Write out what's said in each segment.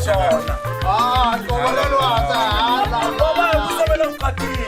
swona. Ah, ntovolelo wa ha hala. Ko va hi ku sovela vukatini.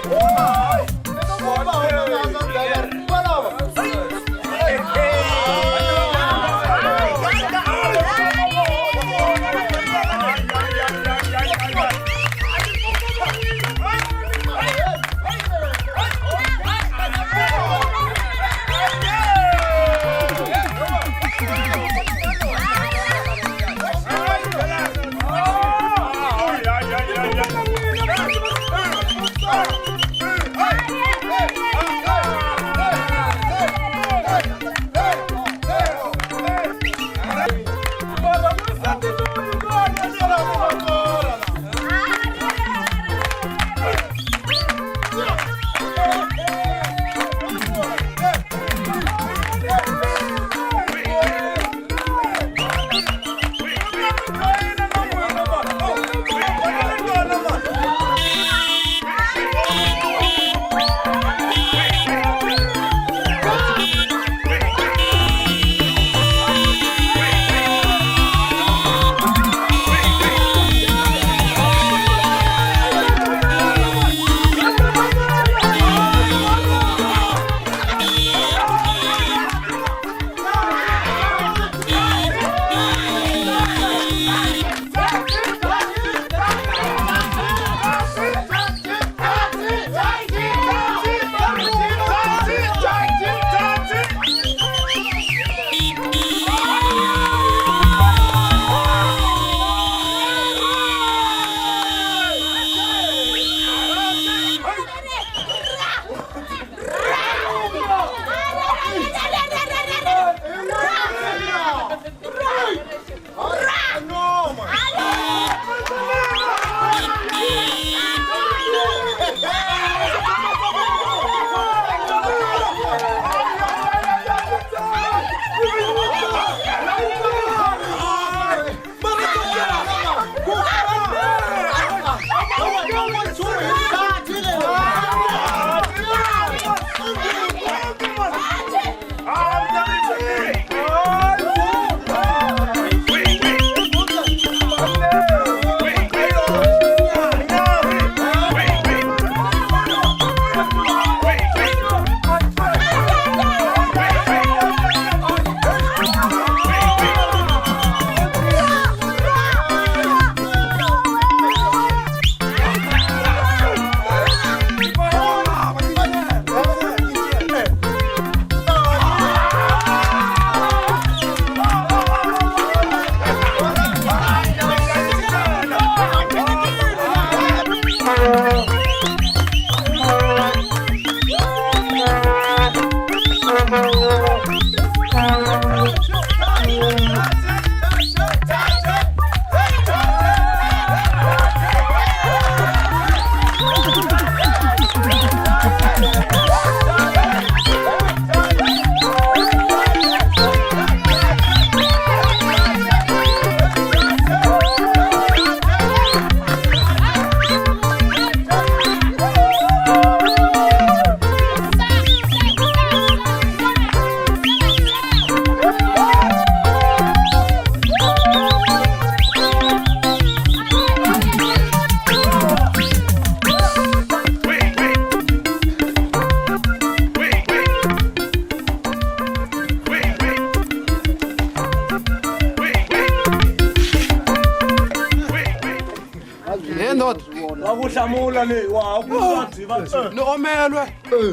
He ndoda. Wa ku hlamula leyi wa ha ku vabyi vabyi. Ni omelwe.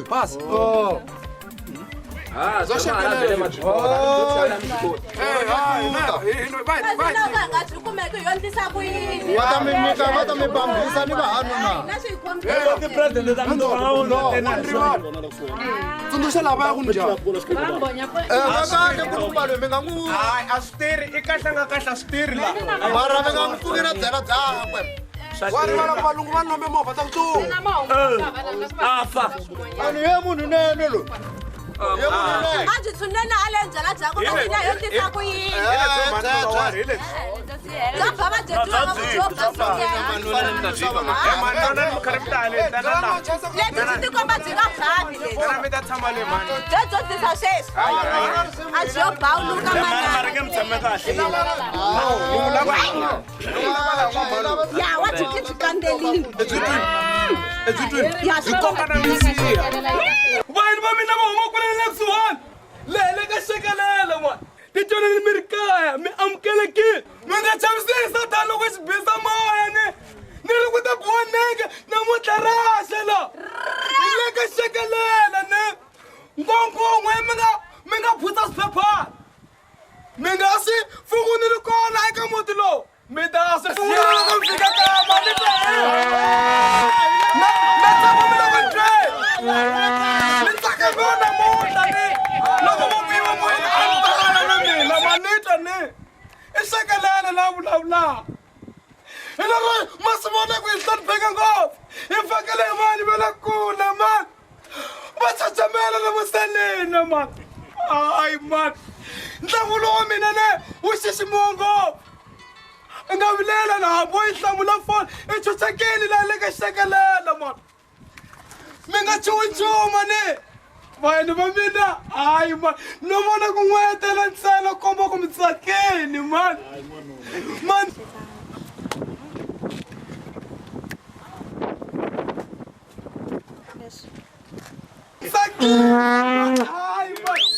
Basi. Oh. Eh, hayi, na, vai, vai. Va ta mi nyika, va ta mi bambisa ni vahanu na. Ti-president ta Rivala. Tsundzuxa lava ya ku njhani. Eh, va kahle ku ri ku mi nga n'wi Hayi, a swi tirhi i kahle nga kahle a swi tirhi la. mara mi nga n'wi pfuki na byela byakwe. Wa rivala ku valungu va lombe movha ta ku tsutsuma. A fa. Vanhu ye munhu nene loyi. Ye munhu nene. A byi tshunene a le byala byakwe va hina yo tisa ku yini. Eh, bye, bye. Hi lebyi. Bya bava byi tlula nga ku byo Lebyi byi tikomba byi nga bavi lebyi. Byo dyondzisa sweswi. A byi yo bawuluka manana. Ya wa byi byi kandzelile. Ya swi komba. Vanhu va mina va huma kwale na kusuhani lehe le ka xekelela n'wana tidyoneni mi ri kaya mi amukelekile mi nga chaviseki sathana loko xi bisa moya ni ni ri ku ta biwa nenge namuntlha raxa la hi le ka xekelela ni nkonkon'we mi nga phutsa swiphephana mi nga swi fuku ni ri kona eka muti lowu mi ta swi siya loko mi fika kaya mali na na tsaka mi loko ni twele ni tsaka ngopfu namuntlha ni loko vo pima moyeni a ni tala na mina ma ni twa ni i xekelela la vulavulaka hi lero ma swi vona ku hi hlonipheka ngopfu hi fakele hi mali va le kule mani va chachamela na vuseleni mani hayi mani ntlangu lowu wa mina ne wu xiximiwa ngopfu i nga vilela na hambi wo yi hlamula foni i chuchekile laha le ka xekelela mani mi nga chuhi nchumu ni vanhu va mina hayi mani no vona ku n'wetela ntsena komba ku mi tsakeni mani mani tsakile hayi mani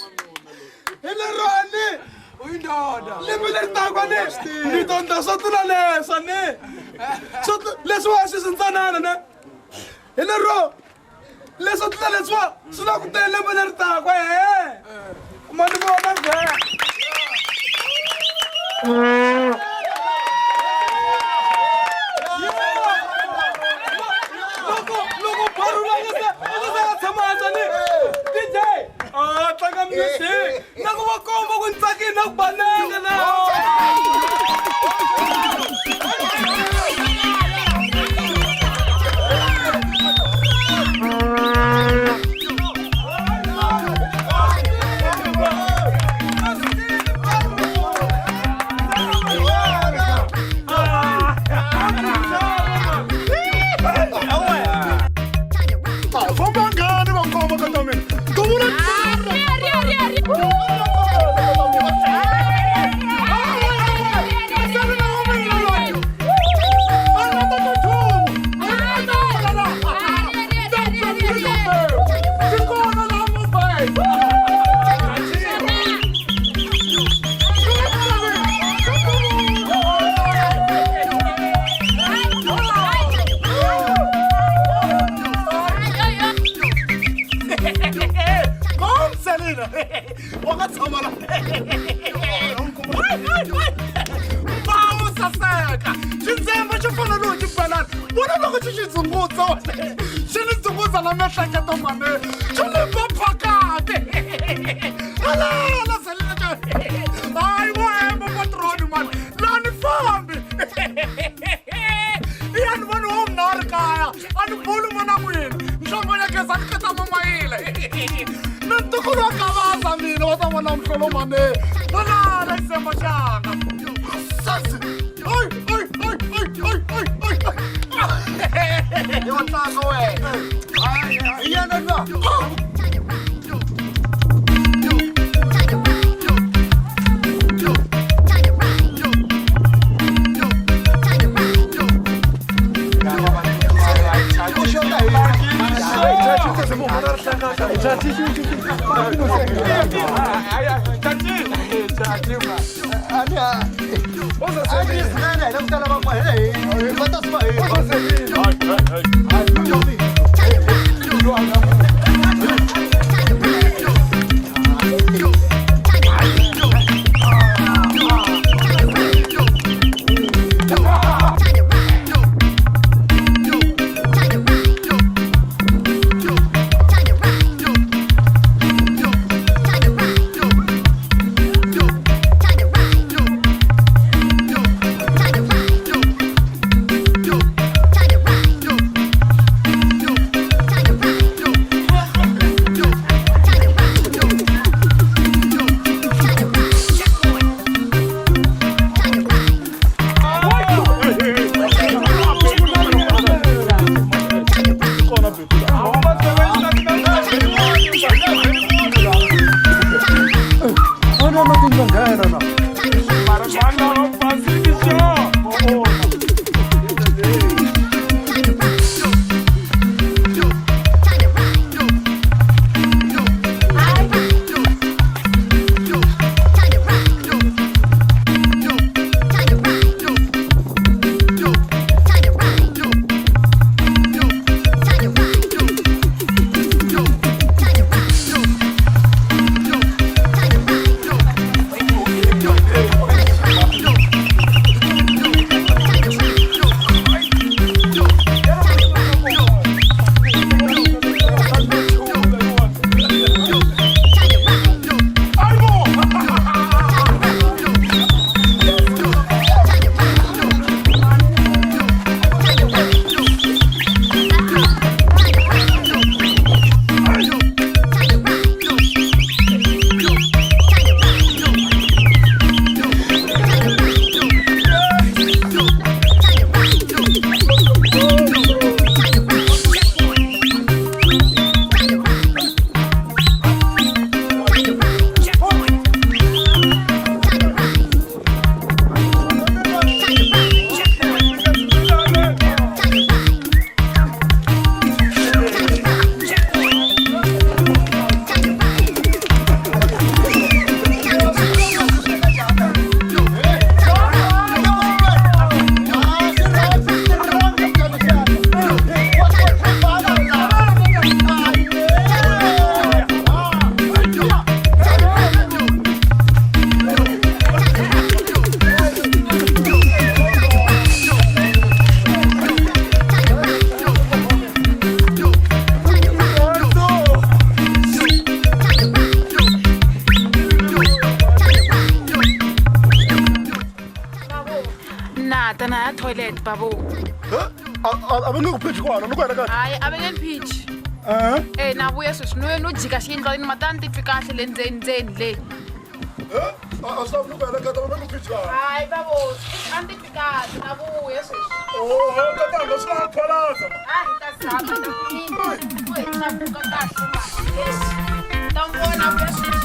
hi leroni lembe leri taka ni ni ta ndla swo tlula leswa ni swo leswiwa swi swintsanana ne hi lero leswo tlula leswiwa swi la ku tele lembe leri taka ehe ma ni vona vhe loko loko barula a nga se a tshama hansi ni DJ a tlanga music na ku va komba ku ni tsakile na ku bananga na Famba ngani va komba ka ta mina duvula. Wa nga tshama la bawu saseka xindzembe xo fana no xibelani vona loko xi xi dzungudza xi ni dzungudza na miehleketo mane xi ni ba phakati alala selina xa hayi vohemba patroni mani laha ni fambi iya ni voni wo mna ri kaya a ni buli n'wana n'wina nhlanganya geza ni kata mamayile ni ntukulu wa kavaza mina wa ta vona muhlolo mane vonala xisemba xanga sasi oy oy oy oy oy oy oy wa tlanga wena hi yena luya. Toilet babu. A va nge ku phichi kona ni ku hela kahle. Hayi a va nge ni phichi. Eh na vuya sweswi no no jika xiyindlwanini mata ni titwi kahle le ndzeni ndzeni le. A swi lava ni ku hela kahle a va nge ku phichi kona. Hayi babu a ni titwi kahle na vuya sweswi. Oh tatana swi lava phalaza. A hi ta zama ta ku ku hi tlakuka kahle ma. Ta n'wi vona vuya sweswi.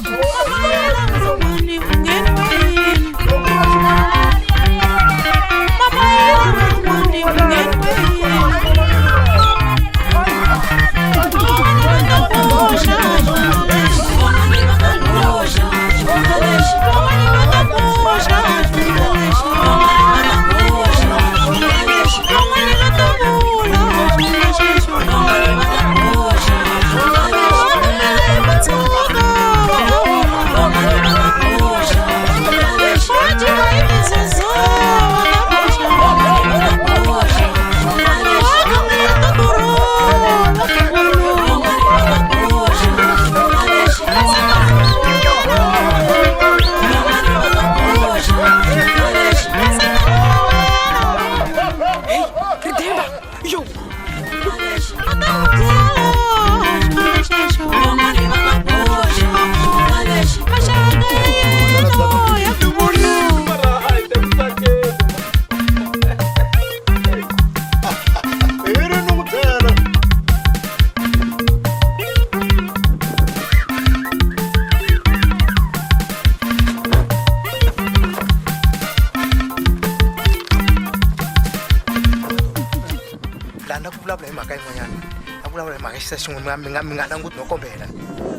Mi nga languti no kombela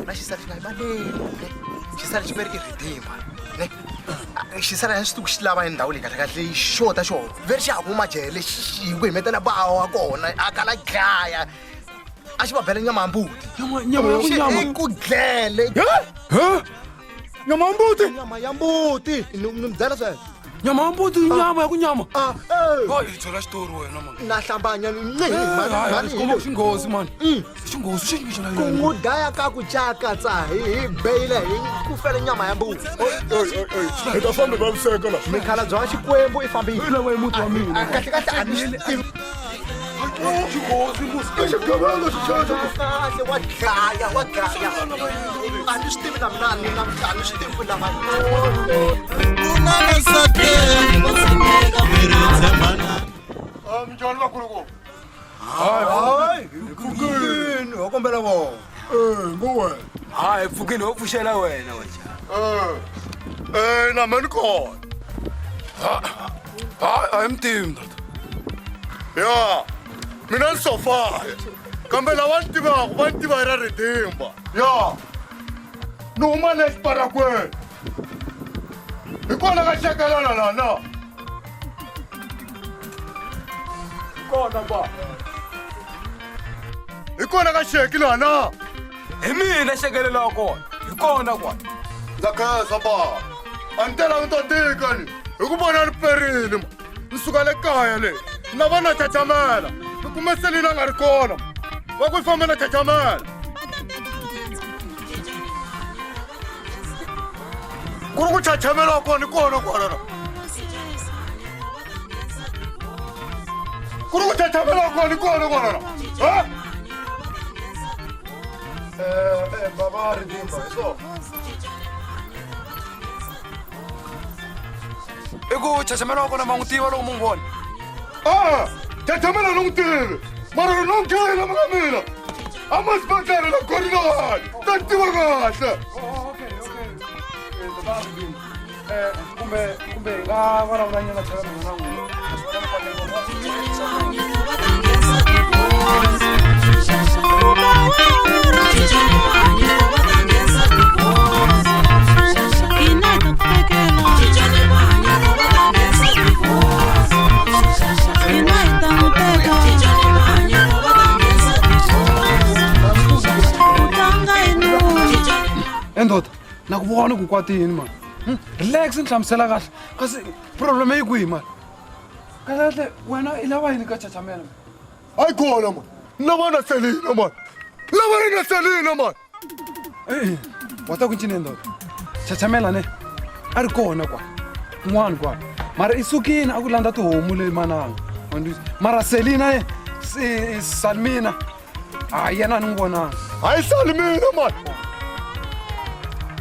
na xisala xi nga yibaleli ne xisala xi veri i redeemer ne xisala xi tuku xi lava ndhawu leyi kahle kahle yi xota xona veri xa ha huma jele hi ku himetela bawa wa kona a kala dlaya a xi va bela nyama ya mbuti i ku dlele nyama ya mbuti nyama ya mbuti ni mi byela sweswo nyama ya mbuti nyama ya ku nyama hayi byela xitori wena man na hlambanya ni xinghozi man xinghozi xi xi ku n'wi dlaya ka ku cakatsa hi beyile hi ku fela nyama ya mbuti hi ta fambi vaviseka la mikhalabye wa Xikwembu i fambile lawa muti wa mina kahle kahle a ni swi tivi xinghozi musi i xigevenga xixexo kahle wa dlaya wa dlaya a ni swi tivi na mina a ni swi tivi ku lava Mjani vakulukumba. Hayi, pfukini ho kombela vona. Ngo wena. Hayi pfukini ho pfuxela wena wena. Na mina ni kona. Hayi, a hi mi tivi ndoda. Ya, mina ni Sofaya. Kambe lava ni tivaka va ni tiva hi ra Ridimba. Ya. Ni huma le xiparakweni. Hi kona ka xakalala la na. Kona kwa. Hi kona ka xeki la na. Hi mina xekelela wa kona. Hi kona kwa. Ndza khensa ba. A ni telangi to tika ni. Hi ku vona ni perile ma. Ni suka le kaya le. Na va na chachamela. Ni kume Selina a nga ri kona. Va ku yi fambe na chachamela. Ku ri ku chachamela wa kona i kona kwala na. Ku ri ku chachamela wa kona i kona kwala na. Ha? Baba Ridimba, hi swona. I ku chachamela wa kona ma n'wi tiva loko mu n'wi vona. Ah, chachamela ni n'wi tivi. Mara ri no nghena maka mina. A ma xibedhlele na Gorilani. Ta ni tiva kahle. Oh, okay, okay. Baba Ridimba. Kumbe kumbe hi nga vulavula nyana tlhela mina na n'wina. Endoda, na ku vona ku kwatini mani. Relax ni hlamusela kahle. Kasi problem yi kwihi mani? Kahle kahle wena i lava yini ka chachamela? Hayi kona man. Ni lava na Selina man. Ni lava ni na Selina man. Eh, wa ta ku ncini ndoda? Chachamela ne. A ri kona kwa. Kun'wana kwa. Mara i sukile a ku landza tihomu le mananga. Mara Selina ne Salmina. A yena a ni n'wi vonanga. Hayi Salmina man.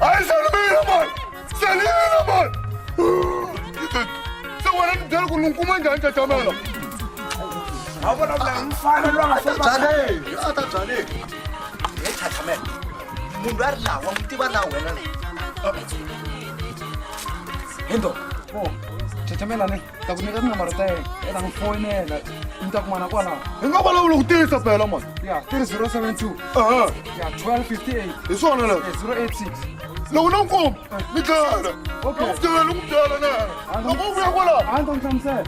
Hayi Salmina man. Selina man. Se wena ni byela ku ni n'wi kuma njhani chachamela? A vulavula hi mfana loyi a nga famba. Byaleni, a ta byaleni. He chachamela. Munhu a ri laha wa n'wi tiva laha wena. He ndoda. Oh, chachamela ne. Ta ku nyika tinomboro ta yena. I ta n'wi foyinela. Mi ta kumana kwalaho. Hi nga vulavula ku tiyisa phela man. Ya, 3072. Ehe. Ya, 1258. Hi swona leswo. 086. Loko no n'wi kuma, ni dlele. Okay. N'wi byela, n'wi byela na yena. Loko u vuya kwalaho. A ni ta n'wi hlamusela.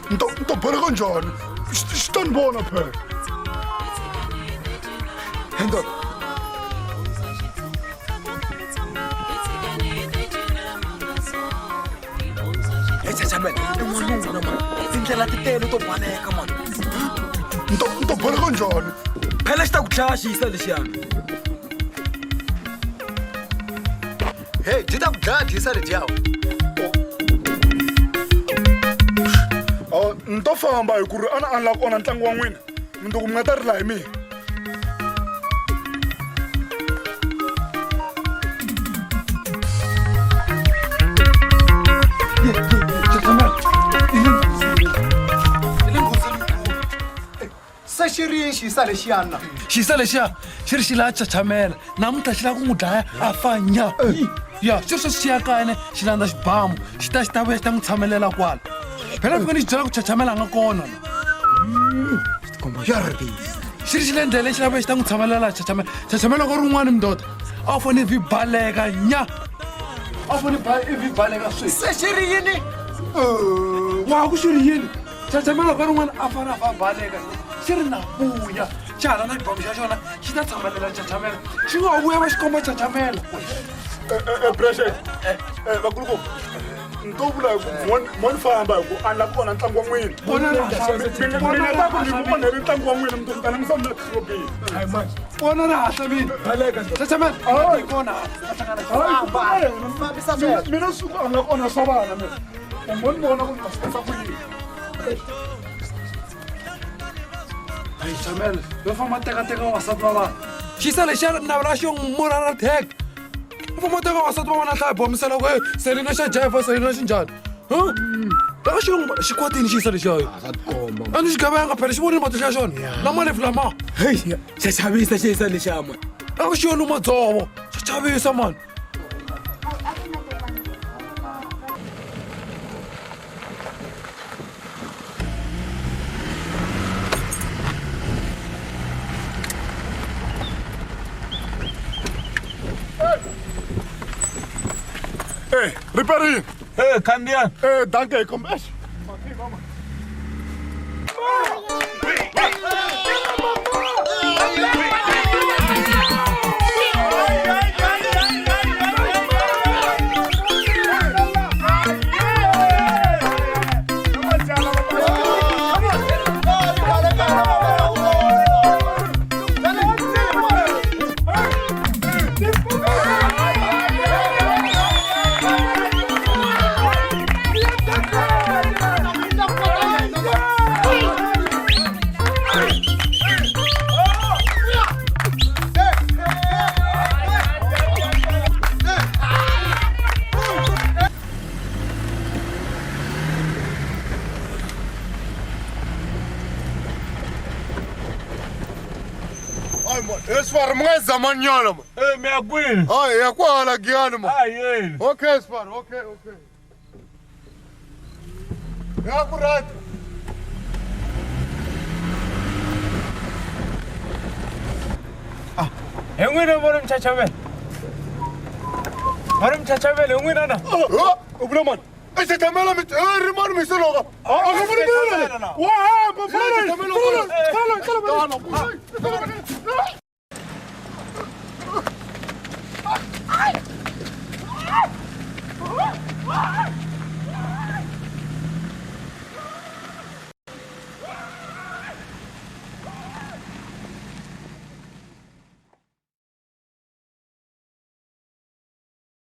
Ni ta ni ta baleka njhani? Xi ta ni vona phela. He ndoda. He chachamela, i n'wanuna mani. Tindlela ti tele to baleka mani. Ni ta ni ta baleka njhani? Phela xi ta ku dlaya xiyisa lexiyana. Hey, byi ta ku dlaya dyisa ledyiya. Oh, ni to famba hi ku ri a ni a ni lava ku onha ntlangu wa n'wina. Mundzuku mi nga ta rila hi mina. Se xi ri yini xiyisa lexiyana na? Xiyisa lexiya xi ri xi lava chachamela namuntlha xi lava ku n'wi dlaya a fa nya. Ya xi ri sweswi xi ya kaya ne xi landza xibamu xi ta xi ta vuya xi ta n'wi tshamelela kwala. Phela fika ni xi byela ku chachamela a nga kona la. Xi ri xi le ndleleni xi lava vuya xi ta n'wi tshamelela chachamela. Chachamela ku ri un'wana mdoda a wu fanele vi baleka nya. A wu fanele i vi baleka sweswi. Se xi ri yini? Wa ku xi ri yini? Chachamela ka rin'wana a fana a baleka xi ri na vuya xa hala na xibamu xa xona xi ta tshamelela chachamela xi nga ha vuya va xi komba chachamela. President, vakulukumba ni to vula hi ku mo ni famba hi ku a ni lava ku vona ntlangu wa n'wina. Mina ta ku ni ku onhele ntlangu wa n'wina mi ta ni langutisa mina tihlo biha. Vona ra hatla mina. Chachamela hi kona hala. Mina siku a ni lava ku onha swa vana mina. U ngo ni vona ku ni ta swi kotisa ku yini. Hayi Chamela, yo famba tekateka vavasati va vanhu. Xisa lexiya navela xo murha ra tag. U famba teka vavasati va vona hlaya bomisela ku hey Selina xa jive Selina xi njhani. Huh? Lava xi xi kwatini xisa lexiya yo. A ni xigevenga phela xi vonile matihlo ya xona. Na malebvu lama. Hey, xa chavisa xisa lexiya man. Lava xi yo luma dzovo. Xa chavisa man. Eh, riperini. Eh, khandziyani. Eh, danke kombe. Eswari mi nga zamanyana ma. Eh, mi ya kwini? Hayi ya kwala Giyani ma. Ayeni. Okay Sfari, okay, okay. Ya ku right. Hi n'wina vo ri Mchachavela. Va ri Mchachavela hi n'wina na? U vula mani? I Chachamela mi ri mani mi se loka. A nga vuli mina. Wa hamba, pfala, pfala, pfala, pfala.